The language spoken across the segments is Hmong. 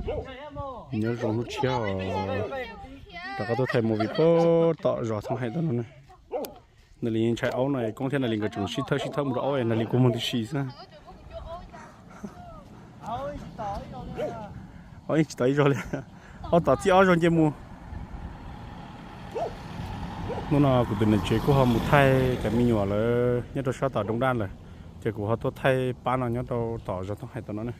Nyob zoo hnub tshiab os, rov qab tuaj thaij movie puag tom zos Thoob Haim tom no na. Nais Lis ntshai aub no, Koob thiab Nais Lis nkawd tseem sib thawb sib thawb mus rau aub, Nais Lis kua muag ntws si xwb. Aub yeej tsis tom ib zaug li, aub tom txij ob zaug nce mus. Hnub no kuv tus niam tsev kuj ho mus thaij cov me nyuam lawv nyob rau sab tom Dooj Daj lawm, ces kuv ho tuaj thaij pab no nyob rau tom zos Thoob Haim tom no na.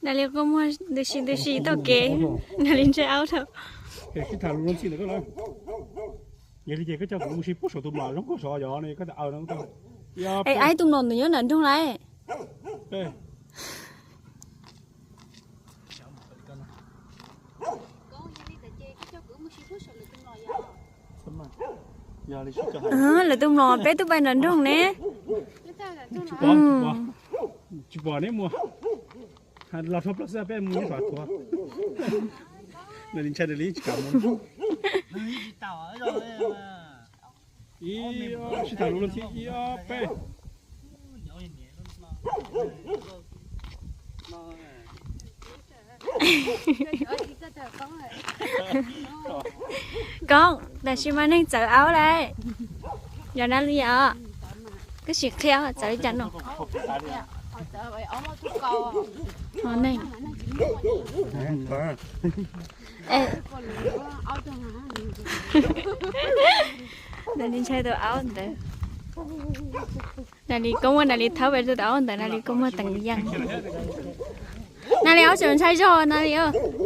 Nais Lis kua muag ntws si ntws si taug kev, Nais Lis ntshai aub dhau. Sib tham lus ntxhi ntawm koj lawm. Yog li ces koj coj kuv mus si puag saum tus mlom zoo nkauj saud yog koj tias aw no. Es aib tus mlom ntawd nyob nram nroog lawm. Lawv tus mlom peb twb pais nram nroog ne. Tsis pom neb mus, los rho plaub xwb peb mus nyob tom tuav. Nws li ntshai nws li tsis kam mus. Ib ob, sib tham lus los thiab, ib ob peb. Koob, tam sim mas neeg txawv aub lawm. Yog na li os, koj sim qhia txawv li cas no. Neeg, Nais Lis ntshai tus aub ntawd. Nais Lis kua muag, Nais Lis thawb pem tus aub ntawd, Nais Lis kua muag teem yees. Nais Lis aub tseem ntshai zog, Nais Lis,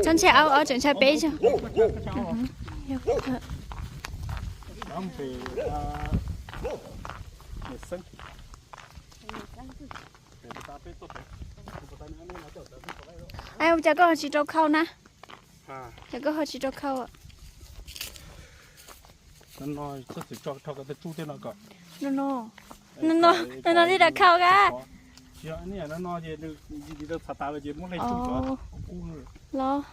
txhob ntshai aub, aub tseem ntshai peb zog. Cas koj ho tsis rau khau na? Cas koj ho tsis rau khau? No no, no no thiaj rau khau ka. Los,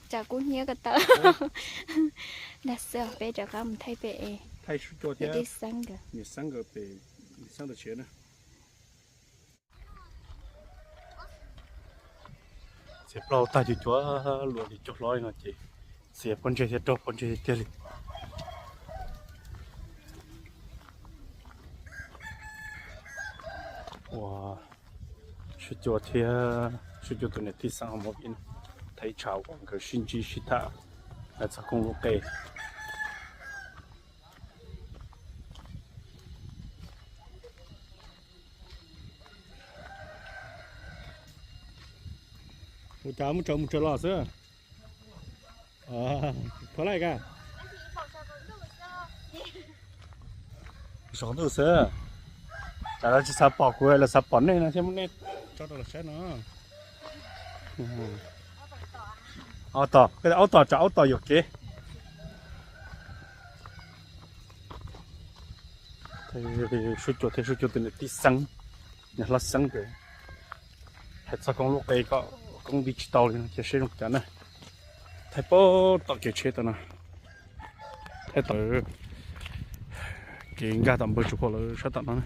tsam kub hnyiab ko taw. Dag xwb, peb rov qab mus thaij pem es tij xeeb nkawd. Txiav plaub tag cuag cuag luas li cov hlob li no ces txiav pob ntseg thiab raug pob ntseg tiag tiag li. Ua, Suab Cua thiab Suab Cua tus niam tij xeeb ho mus ib thaij tshav uas nkawd sib ntsib sib tham hais txog koob lub qe. Ua cas muab tsaws mus tsaws los xwb. Pha laij ka. Saum ntuj xwb. Tsam no tsis xav pom kuv los xav pom nej no thiab muab nej tso rau los saib no. Aub tom, aub tom, tsam aub tom yuam kev. Suab Cua thiab Suab Cua tus niam tij xeeb, niam hlob xeeb nkawd hais txog koob lub qe kom koob nti tsis tau li no ces seb zoo cas na. Thaij puag tom kev tsheb tom no, thaij tawm kev nkag tom npawg Tsuas Phau lawv sab tom no na.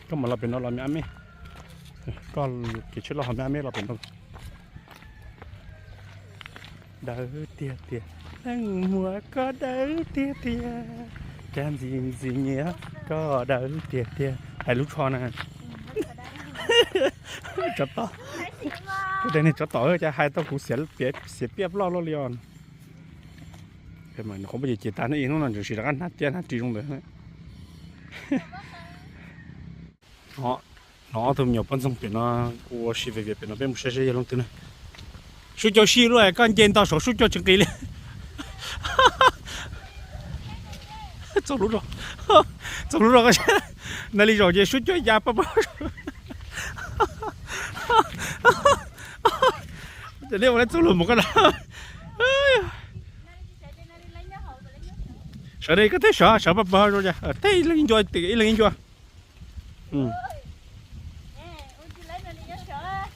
Koj mam los pem no los me ab me. Koj kev tsheb loj ho me ab me los pem no. Dawb tiag tiag, leej muam koj dawb tiag tiag, caj ntxi ntxi nyiam koj dawb tiag tiag. Hais lub tsho na. Tsov tom, kuv tias niag tsov tom cas hais tau kuv xiav piaj ploj loj li os. Qhov muaj ces ces tas hnub ib hnub no tseem sim rov qab hnav tiab hnav ris zoo ntawd. Hnov ob tug me nyuam poj ntxoog pem no ua si vias vias pem no, peb mus saib saib yog leej twg na. Suab Cua sib luaj, koj nce nto saud Suab Cua tsis nqis li. Txaus lub zog, txaus lub zog. Nais Lis zaum ces Suab Cua ya pab pab. Ces nej ua txuj lug mus koj na. Koj teb sawv sawv pab pawg zoo, teb ib leeg ib ncua, ib leeg ib ncua.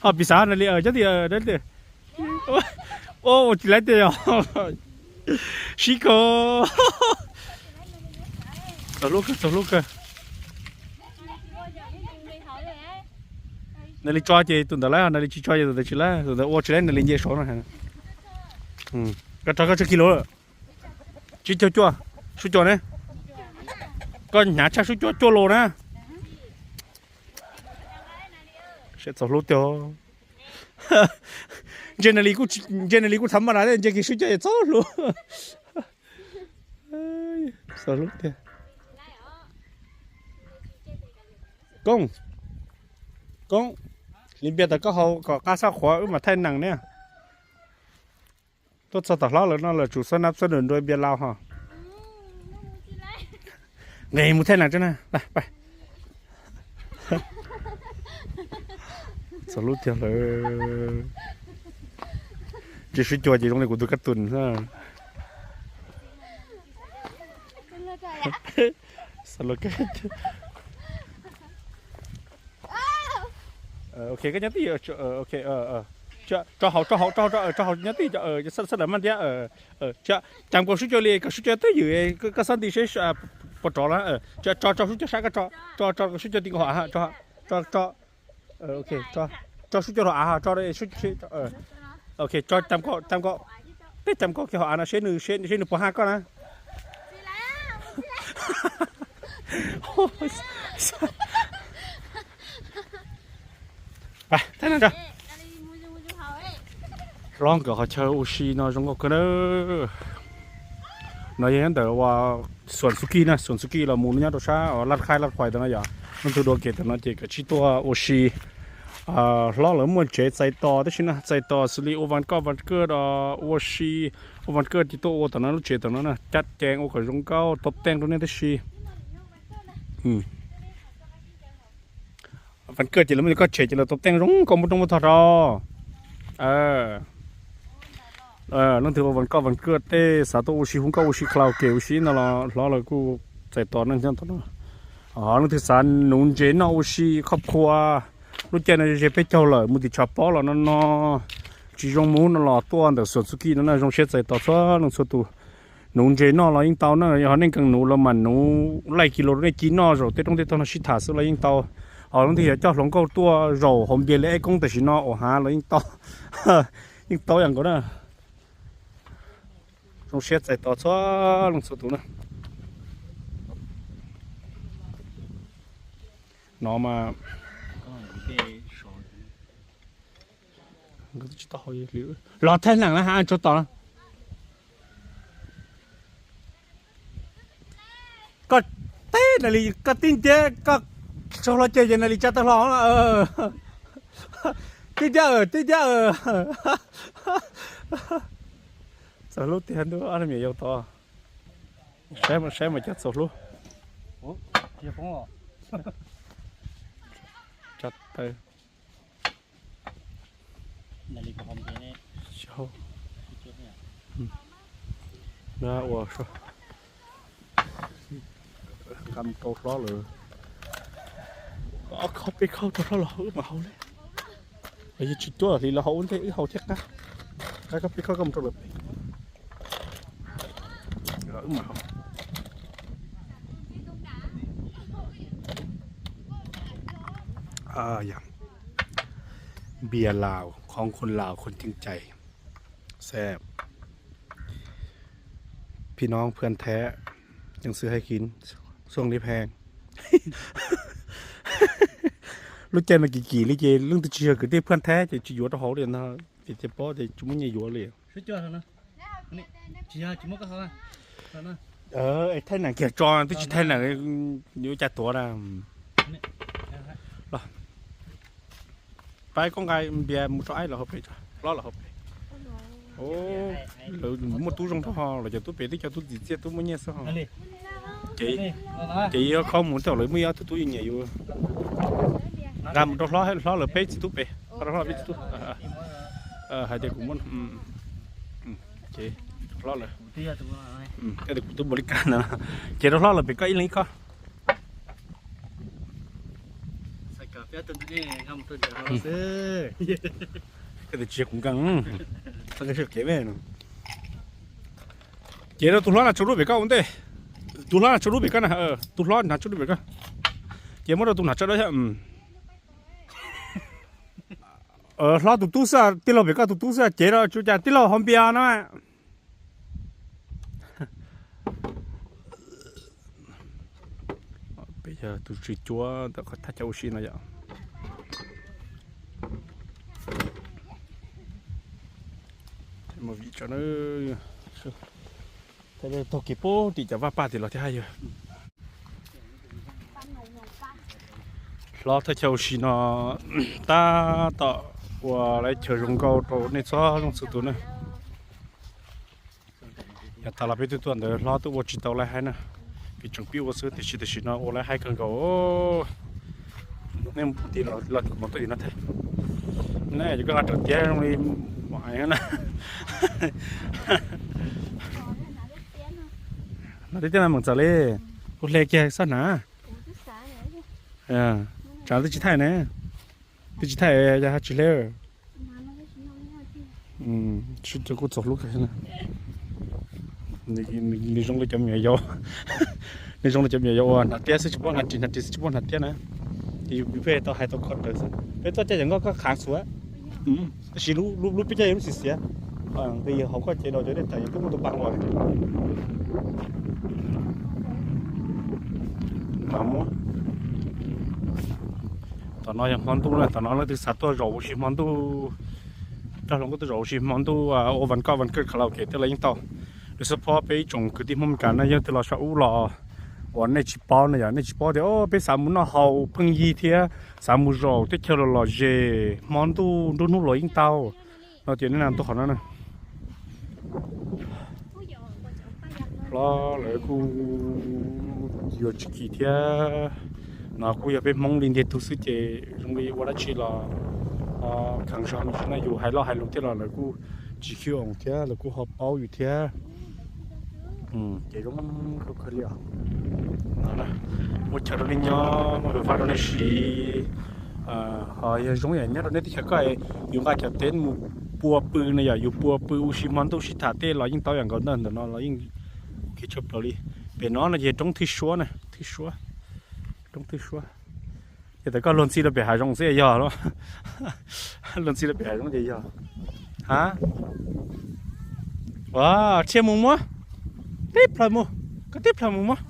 Ho piv xav Nais Lis cov ti, ua tsis laib tiag yog sib kawg. Txog hlub kawg, txog hlub kawg. Nais Lis tso ces tus ntawd laib, Nais Lis tsis tso ces tus ntawd tsis laib, tus ntawd ua tsis laib Nais Lis nce saud no. Koj tso koj tsawg kis lus? Tsib caug cuaj. Sub cuaj ne? Koj hnyav tshaj sub cuaj cuaj lus na. Txog hlub tiag. Ntshe Nais Lis kuj thav maj na, ntshe kis sub cuaj txog hlub. Txog hlub tiag. Koob, Koob, li npias tau koj haus kom qab sab qhuav wb mam thaij nees ne. Tuaj txog tom hlob lawv no lawm tsum xab nab xab nws nrua npias laus ho. Nqis mus thaij nees tso na. Txog hlub tiag lawm. Ntshe sub cuaj ces zoo li kuv tus kab tus. Ok, koj nyob twj ywm. Tso hauv, tso hauv, tso hauv, tso hauv nyob twj ywm, sawv daws maj thiab. Cas koj sub cuaj li, koj sub cuaj twj ywm, koj xob nti seb puas rov na. Tso, tso sub cuaj sab, koj tso, tso, tso sub cuaj ti nkaus hauv av, tso, tso, tso sub cuaj hauv av, tso, ok, tso cam nkaus, cam nkaus, tej cam nkaus kiag hauv av no seb nws, seb nws puas haj koj na. Hlob nkawd qhov chaw ua si no zoo nkauj kawg na. No yog nyob ntawm uas Xuam Xu Kij na, Xuam Xu Kij los mus nyob rau sab Laj Khaib Laj Khuais tam no yom. Leej twg dua kev tam no ces kav tsij tuaj ua si. Hlob lawv muaj tsev txais tos tib si na, txais tos xws li ua vas koj vas kaj, ua si, ua vas kaj ces tuaj ua tam no lub tsev tam no na, caj cees ua kom zoo nkauj, tau teej rau nej tib si. Vas kaj ces lawv muaj cov koj tsev ces lawv tau teej zoo nkauj muaj rooj muaj tog rau. Leej twg ua vas koj vas kaj tej xav tuaj ua si hu nkauj ua si karaoke ua si no los hlob lawv kuj txais tos neeg nyob tom no. Leej twg xav nuv ntses noj ua si khoj khua, lub caij no ze peb caug lawm mus tim tshav pob los no no tsis zoo mus no los tuaj ntawm Xuam Xu Kij no na, zoo siab txais tos txhua leej txhua tus. Nuv ntses noj los yeej tau na, yog nej nkees nuv los mas nuv laij kis lus rau nej ci noj zaum tej roob tej tog no sib tham xwb los yeej tau. Ho leej twg yog coj hluas nkauj tuaj zaum haus npias li Eb Koob tam sim no uas hav los yeej tau, yeej tau ib yam nkaus na. Zoo siab txais tos txhua leej txhua tus na. No mas los thaij nees na, tso tom no. Koj teb Nais Lis, koj tib ntiab, koj tsaug hlo ces ces Nais Lis tsa tawg hlo. Tib ntiab, tib ntiab. Txog lub tiag ntuj, ob niag me nyuam yaus tod. Saib mas, saib mas cov txaus hlub. Tsa tawg. Ua nqa mus rau hlob lawm. Ob khob peb khob rau hlob los haus wb mam haus li. Yog tsis cuab hli los haus ua ntej wb haus thiab qab. Qab khob peb khob koj mus rau lawv pem. Wb mam haus. Npias Laus, khoo khun Laus khun ceeb cai. Xab, phi noob phwam thab ceeb xwb haib kiv xuaj lib pheej. Lub caij no kim kim li ces leej twg tsis yog kwv tij phwam thab ces tsis yuav rau hauv li no, ces cia pob ces tsis muaj nyiaj yuav li. Thaij nees kiag tso twb tsis thaij nees yuav cas tuav na. Pab koj nqa npias mus rau aib los hauv pem, hlob los hauv pem. Lawv muaj tub zoo rau ho los cov tub pem twb cov tub txiv txiaj tub muaj nyiaj xwb ho. Ces yog kho mus tej lawv muaj ib ob tug tub yeej nyiam yus. Nqa mus rau hlob, hlob lawv peb txiv tub pem, rau hlob peb txiv tub. Hais tias kuv muab, ces hlob lawm. Koj tus kuv tub npaum li cas ntawd. Ces rau hlob los pem koj ib leeg ib khob. Koj tus tsis yog kuv nkees, txhob kev me. Ces rau tus hlob na tso lub pem koj ua ntej. Tus hlob na tso lub pem koj na, tus hlob na tso lub pem koj. Ces muab rau tus na tso dab. Hlob tus tub xwb, tij laug pem koj tus tub xwb, ces rau tsuas cas tij laug hau npias no. Peb yog tus tswv cuab ntawm qhov thaj chaw ua si no yom. Taug kev puag tim cov vaj paj tim los thiab haj yog. Hlob thaj chaw ua si no tab tom ua lawv chaw zoo nkauj rau nej txhua leej txhua tus na. Yav tas los peb twb tuaj ntawd hlob twb ua tsis tau lawv haib na, peb tseem pib ua xwb tiam sis tam sim no ua lawv haib kawg nkaus. Nej mus tim los mus tuaj tim no thiab. Nej cov koj nqa raws tiab zoo li mam na. No tiag tiag no meem txawm li, kuv hle kiag xoj hnav. Tsam twb tsis thaij ne, twb tsis thaij yog tsis hle. Sib cov kuj txog hlub kawg. Nws zoo li cov me nyuam yaus, nws zoo li cov me nyuam yaus uas hnav tiab xwb tsis paub hnav ris, hnav ris xwb tsis paub hnav tiab na. Ces yus peb tau hais tau kho raws xwb, peb tuaj caij cov nkoj koj qhav xuav. Tab sis lub peb caug yog lub xiv xiav, nqis hauv koj cev los cov dej tawm yog twb muaj tus pa los. Tom no yog hmo ntuj na, tom no leej twg xav tuaj zaum ua si hmo ntuj, coj hluas nkauj tuaj zaum ua si hmo ntuj, ua vas koj vas kawj kha la ke tej los yeej tau. Lub xub phob peb ib tsoom kwv tij Hmoob Meskas na yog twg los sab ub los uas nej tsis paub na yom, nej tsis paub tias peb xav mus noj haus pheej yig thiab xav mus zaum teb chaws los lom zem hmo ntuj nruab hnub los yeej tau. No ces nej na tuaj qhov no na. Hlob lawv kuj yuav tsis kim thiab. No kuj yog peb Hmoob li ntiag tug xwb ces zoo li ua dab tsi los kheev zog no tsis na, yus hais loj hais lus thiab los lawv kuj tsis khib oos thiab lawv kuj ho paub yus thiab. Ces zoo kawg li os. Muaj chaw rau nej nyob, muaj fab rau nej siv. Ho yog zoo yam nyob rau nej teb chaws koj, yus nqa cov tev mus pua pw na yom, yus pua pw ua si hmo ntuj sib tham tej los yeej tau yam nkaus ntawm no los yeej kev tshaj plaws li. Pem no no ces roob Thwj Suab na, Thwj Suab, roob Thwj Suab. Ces tawm koj luag ntxhi rau pem hav zoov xwb yog los, luag ntxhi rau pem hav zoov ces yog. Ha, ua, thiaj mus muab, tib plhaw mus, koj tib plhaw mus muab.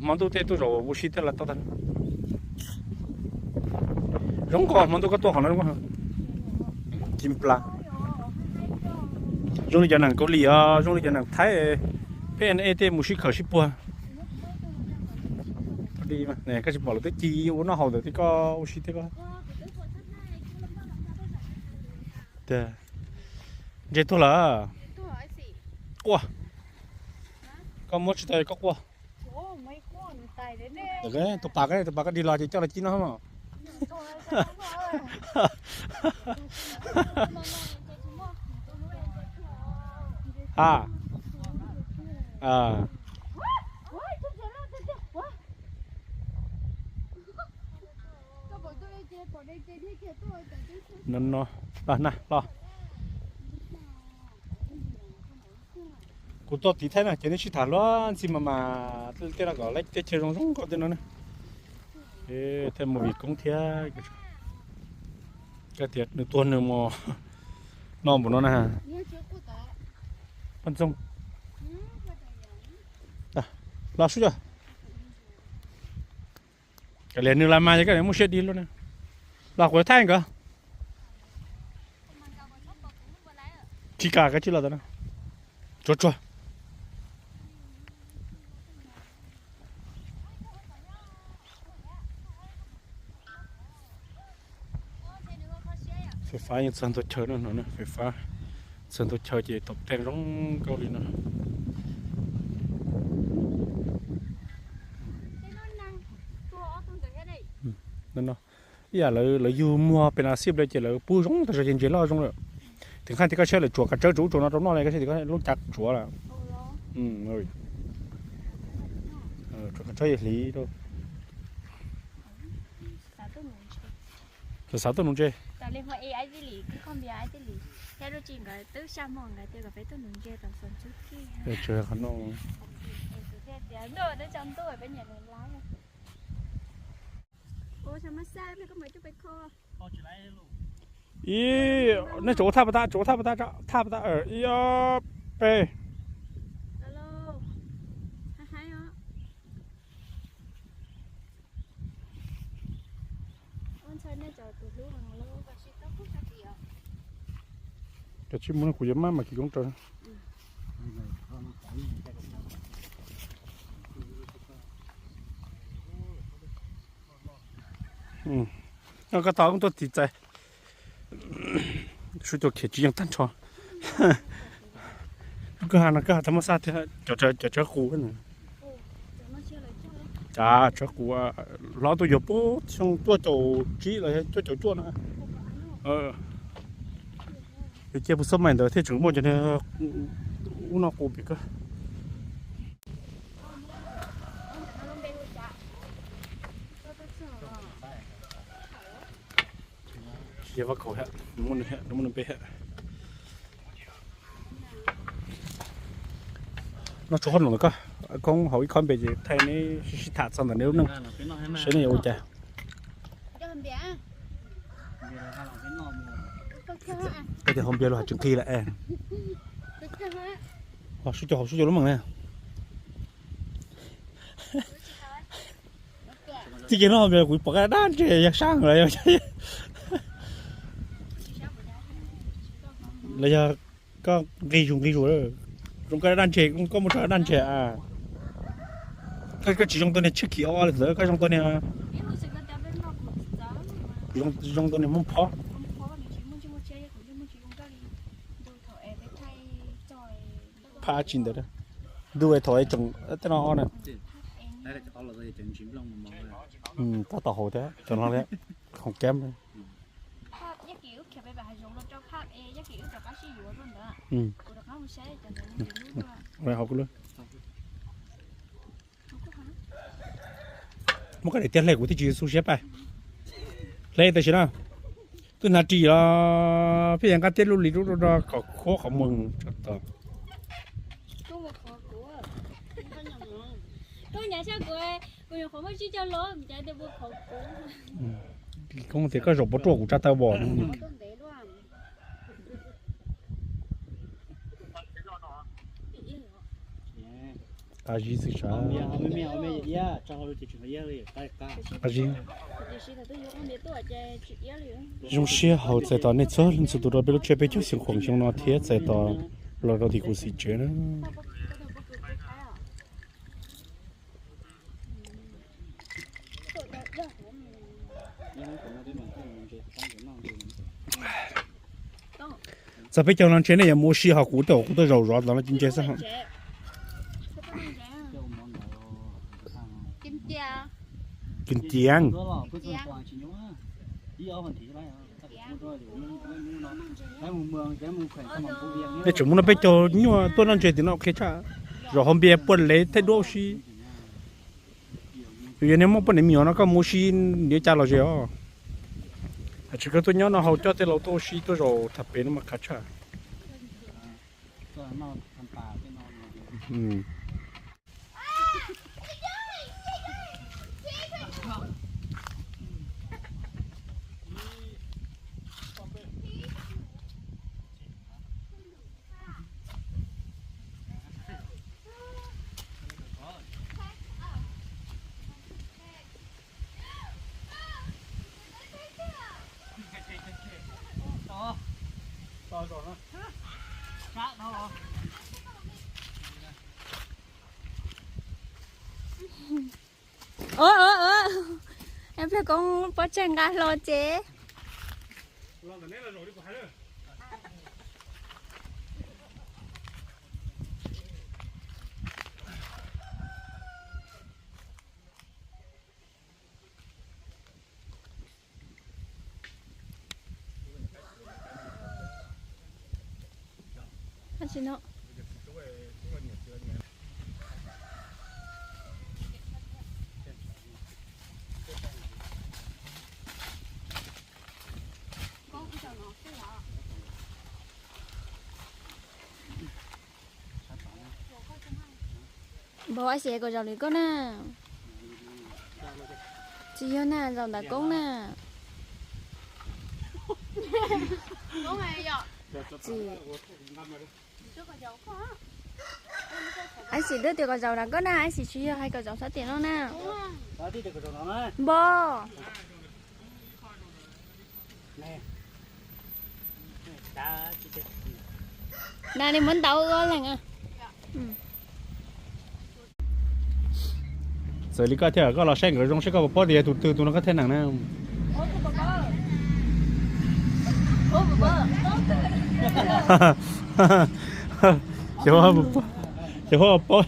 Hmo ntuj tej tuaj zaum ua si tej los tau tag. Zoo nkauj hmo ntuj koj tuaj qhov no, ci nplas. Zoo li cov neeg Kaus Lim os, zoo li cov neeg Thaib, peb tej mus sib khawm sib puag. Koj tsis pom lawv twb ci ua noj haus ntawm tej koj ua si tej koj. Ntses tuag lawm. Quaj. Koj muab tsis tau koj quaj. Tus pas, tus pas koj dig los ces coj los ci no. Ha. No no, los na los. Kuv tuaj tiv thaib no ces nej sib tham luag ntxhi mas mas tej no kom lawv teb chaws zoo zoo nkauj tej no na. Thiaj mus vim koob thiab. Koj tias nws tuag nws mus no npaum no na. Poj ntxoog, los sub cov. Kav liam nws los mas yog koj muaj siab dig luaj na. Los kuv thaij nkawd. Tsis kam koj tsis los tau na. Tsuag tsuag. Fais fab yeej txog ntua chaw no, fais fab txog ntua chaw ces tau teej zoo nkauj li no. Ib yam lawv yug muag pem no xib lawm ces lawv pub zoo tas zog ces ntses loj zoo lawm. Tiv qhaij tias koj saib lawv tsuav kav tsawb tsuav ub tsuav no rau noj li, koj saib tias koj lub cav tsuav lawm. Tsuav kav tsawb yog hliv rau. Xav tuaj nuv ntses. Ib, nej tsum ua thaj pas tas, tsum ua thaj pas tas, thaj pas tas, ib, ob, peb. Cov tsis muaj kuv yuav maj mam kis koob raws. Koj tau tuaj tiv txais. Sub cua khiav tsis yeej tag nrho. Koj ha no koj ha tau muaj xaj tiag, cov tsawv qus. Cas tsawv qus hlob tuaj yuav puag xyoo cuaj caum tsib los cuaj caum cuaj na. Yus cia puas xab mais ntawd thiaj tseem muaj cov ub no qus pem koj. Yog vaj khaum thiab, muaj npe thiab. Noj tsuag qhob noom ntawm koj, koob haus ib khob npe ces thaij neb sib sib tham txog ntawm neb lub neej, saib nej yuav ua cas. Koj tias haus npias los tsis nqhis lawm es. Sub cua haus sub cua lub meej na. Txij kiag hnub no kuv pom koj dab ntseg yog sab lawm. Los yog koj nqi zus nqi zus, zoo koj dab ntseg, koj muaj tso dab ntseg a. Koj tsis zoo tau niag tshiab khim o li ntawd, koj zoo tau niag, zoo tau niag Hmoob phob. Phaj tsis ntawd, ntuj thaum tseem tej no o na. Tab tom haus thiab cov no thiab, khoom kab. Haus kuv lub. Muab koj daim tiab hle kuv thiaj tsis xu siab pab. Hle tam sim no twb hnav ris los pheej yuav nqa tiab lub li rub rau kom khuab qhov muag tso tod. Koj nyuam qhuav muaj tsib caug lab, cas tias puas khov kuv. Koj tias koj zaum puas ruaj kuv tsa taw vos. Qab zib xwb sav. Qab zib. Zoo siab hauv txais tos nej txhua leej txhua tus rau peb lub tsiab peb caug xyoo khuam xyoo no thiab txais tos los rau tim kuv xim tsev na. Txog peb caug no ntshe nej yuav mus ua si, ho kuv tej uas kuv tuaj zaum zov ntawd no ces ntse xwb. Kws tiav. Nej tseem muaj no peb caug nyuaj tuaj noj ntses tim no qhia tshaj, zaum haus npias puag lawv thaij duab ua si. Yog nej muaj poj niam me nyuam no koj mus ua si, nws yuav cas los ze os. Hais tsis koj tuaj nyob no haus coj tej laus tuaj ua si tuaj zaum tham pem no mas qab tshaj. Ua ua ua, pliag koob pob tsag nqa hlo ces. No. Npawg, ab xis kom zaum li koj na. Tsis yog na, zaum ntawm koob na. Tsis, ab xis twb tias kom zaum ntawm koj na, ab xis tsis yog hais kom zaum sab tim no na. Npawg. Na, nej muab ntau ua leej. Txawm li koj thiaj koj los saib nkawd zoo seb koj puas paub tias yog tus twg tus no koj thiaj nees na. Ces, ces paub.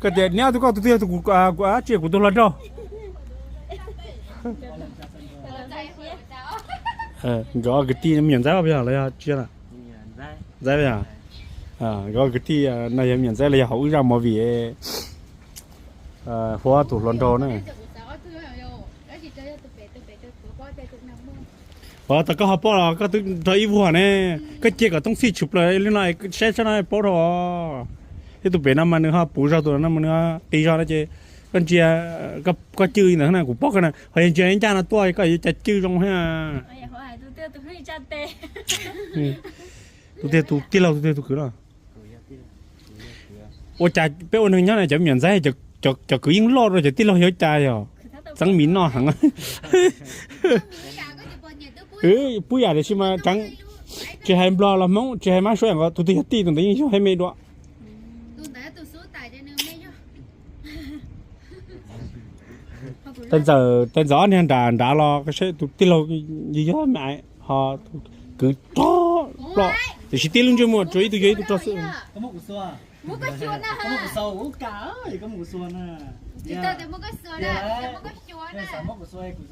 Koj tias neb tus koj tus twg yog tus kuv, kuv dab tsi kuv tus hluas nraug. Nkawd ob kwv tij me nyuam ntxaib los yog tsis yog na? Ntxaib yog. Nkawd ob kwv tij no yog me nyuam ntxaib los yog hauv wb zaj movie Huab tus hluas nraug na. Ua tau koj ho paub los koj twb nrog ib vuag ne, koj cia kom toob txhij tshwm plaws li no saib sab no paub dhau. Thiab tus pem no mas nws ho puv zog, tus no mas nws qis zog no ces koj ntsia, koj cwj li ntawd na kuv paub koj na, ho yog ntsia ncaj no tuaj koj yuav cas cwj zoo thiab. Tus twg tus tij laug, tus twg tus kwv los? Ua cas peb ua neeg nyob na cov me nyuam ntxaib, cov kwv yeej loj dua cov tij laug yog ua cas yog txeeb mis noj heev. Pub yam tiam sis mas tseev, tsis hais Nplog los Hmoob, tsis hais mab suav, tus twg yog tij tus ntawd yeej yog hev me dua. Tais ntxawm, tais ntxawm ob niag nram nrad los saib tus tij laug yog me, ho kwv rog ploj, tiam sis tib lub ntsej muag tsuas ib tug yog ib tug rog xwb.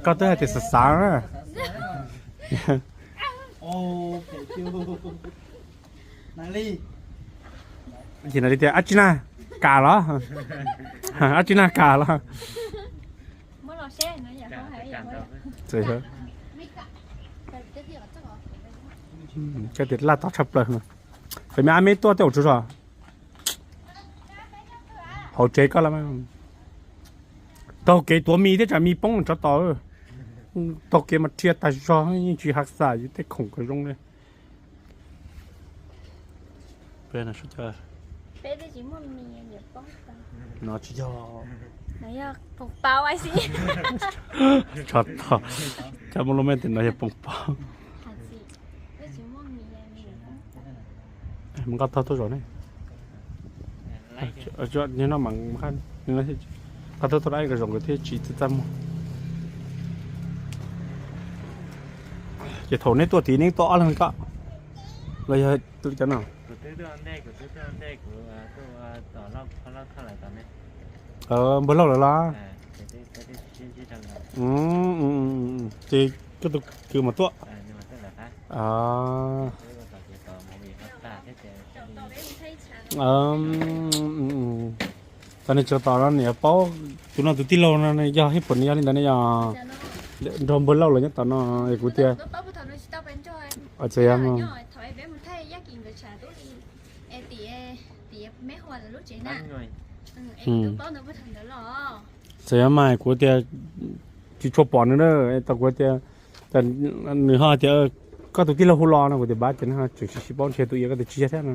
Koj twb hais tias xav xav na. Ces no li tias ab tsi nag, kam los? Ab tsi nag, kam los? Koj tias laj tog tshaj plaws. Pem me ab me tuaj tej zaum tsaug zog. Hauv tsev koj los mas taug kev tuav mis thiab tsam mis poob tsov tos. Taug kev mas rhia tag zog, yeej tsis hav xas yus tej khoom kom zoo li. No tsis yog, tsov tos, cov muaj lub mej tias no yog poom paub. Mus nqa tog tuaj zom ne. Nqa tog tuaj dab kom zoo nkawd thiaj tsis txaj muag. Ces thaum neb tuaj tid neb tuaj ob leeg li koj los yog cov no? Npawg Lauj lawv los? Ces koj tus kwv mas tuaj. Tau nej tso tom no niam paub tus no tus tij laug no yog hib pum yog li ntawd ne yog nrog Npawg Lauj los nyob tom no es kuv tias, txawm yog mas kuv tias tsis tshua pom nws na, tau kuv tias nws ho tias koj tus tij laug hu los no kuv tias npab ces nws ho tseem sim sim paub nrhiav tus ias koj tias tsis yog thiab no.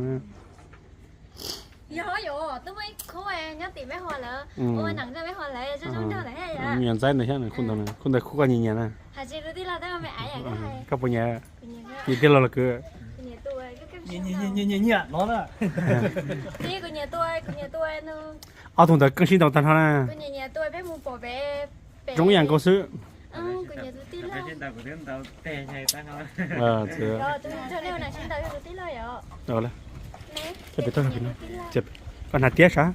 Yog, yog, twb muaj ib khub nyob tim Meb Huas lawm, ua neej nyob Meb Huas lawm, zoo zoo nraug lawm thiab. Me nyuam ntxaib ntawd thiab, khub ntawd khub koj nyiam nyiam na. Koj puas nyiam? Nyiam tij laug los kwv? Ob tug ntawd keej sib ntaus tag nrho na. Zoo ib yam nkaus xwb. Koj hnav tiab sav?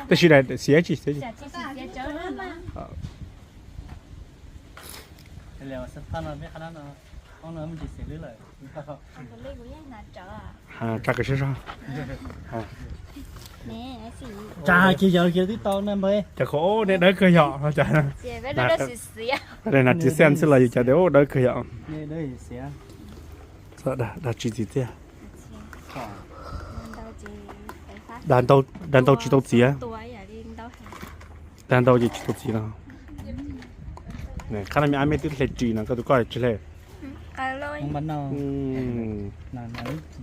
Tab sis daim xiav tsis xiav tsis. Tsa kawg sab sab. Tsa kiag yog kiag twb tau na npawg. Cov qhov nej dawb kawg yom. Nag tsis xia xwb los yus cov tias dawb kawg yom. Dag tsis txim txiaj. Dag ntau tsis tau txiav. Dag ntau ces tsis tau txiav no. Qhab no me ab meb twb hle ris no koj tus koj tsis hle.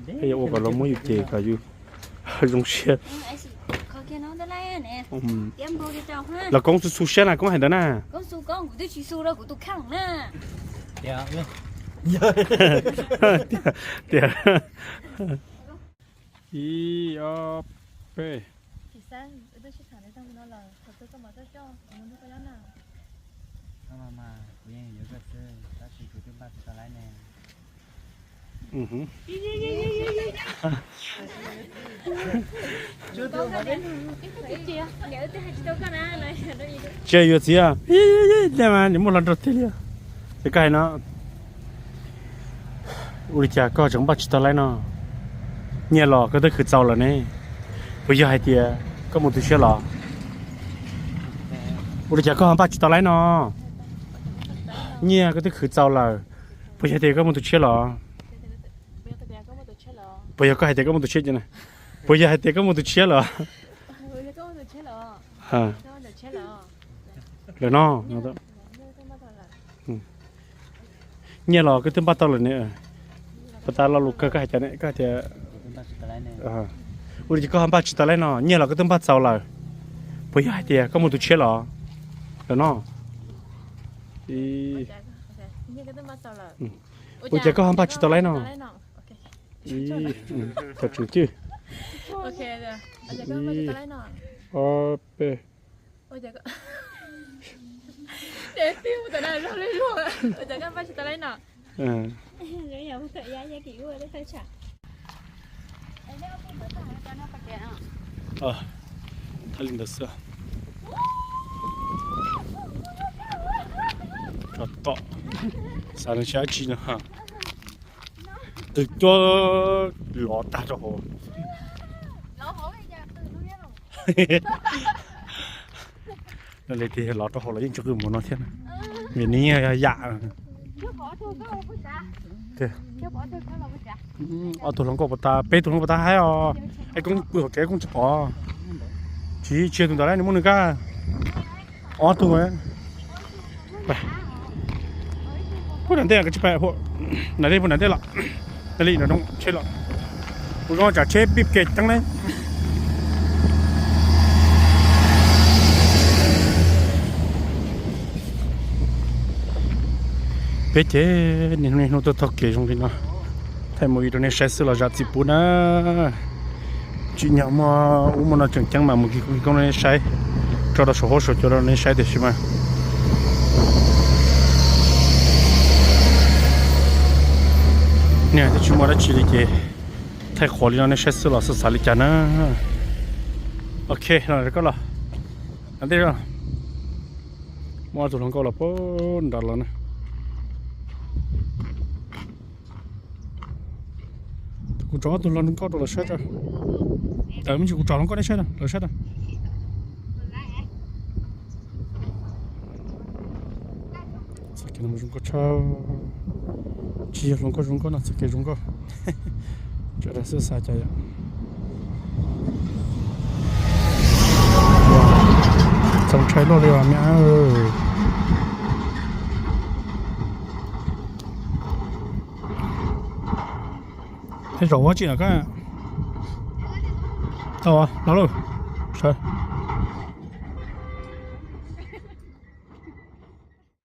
Peb yuav ua kom los muab yus ces kom yus zoo siab. Los koob xu xu siab na, koob hais ntawd na. Tias, tias. Ib, ob, peb. Tsis yuav txiv, nws muaj hluas nraug tiag li. Es koj hais no, ua li cas koj tseem npaj tsis tau laib no? Nyiaj los koj twb khwv txaus lawm ne, puas yog hais tias koj mus tu siab los? Ua li cas koj ho npaj tsis tau laib no? Nyiaj koj twb khwv txaus lawm, puas yog hais tias koj mus tu siab los? Puas yog koj hais tias koj mus tu siab, puas yog hais tias koj mus tu siab los? Lawm no, nyiaj los koj twb npaj tau lawm ne. Puas tas lo lus kawg koj hais cas ne, koj hais tias, ua li cas koj ho npaj tsis tau laib no? Nyiaj los koj twb npaj txaus lawm, puas yog hais tias koj mus tu siab los? Lawm no. Ua cas koj ho npaj tsis tau laib no? Tseem cwj. Ob peb. Thaj li ntawd xwb. Tsov tom, xav nws sab tsi no. Twb cuab lov tag rau hauv. Li tias lov rau hauv los yeej tsis qw mus no thiab, vim nws yeej yam. Ob tug hluas nkauj puas tas, peb tug hluas nkauj puas tas haib os. Es koob pw hauv tsev koob tsis pom. Tsis tsis yog tus ntawd lawm, nws muaj nws kab. Ob tug. Pub nram ntej, koj tsis pais, nram ntej, pub nram ntej los. Li no tsheb los, kuv zoo tsam tsheb pib kev ceeb ne. Peb ces niaj hnub niaj hnub tuaj taug kev zoo li no, thaij movie rau nej saib xwb los zam txim pub na. Tsim nyog muaj ub muaj no tseem ceeb mas mus kis koob rau nej saib, tso rau saum huab saum cua rau nej saib tiam sis mas niag twb tsis muaj dab tsi li ces thaij qhuav li no nej saib xwb los xav xav li cas na. Ok, koj los ntej, muaj ob tug hluas nkauj los puag nrad los na. Kuv tso ob tug hluas nkauj rau lawv saib tso. Tawm me ntsis kuv tso hluas nkauj nej saib, lawv saib. Txoj kev no zoo nkauj tshaj. Tsis yog hluas nkauj zoo nkauj no, txoj kev zoo nkauj. Tseem dag xwb xav cas yom. Txaus ntshai luaj li os me ab. Tej zaum ua tsi no koj. Tau los lauj, sawv.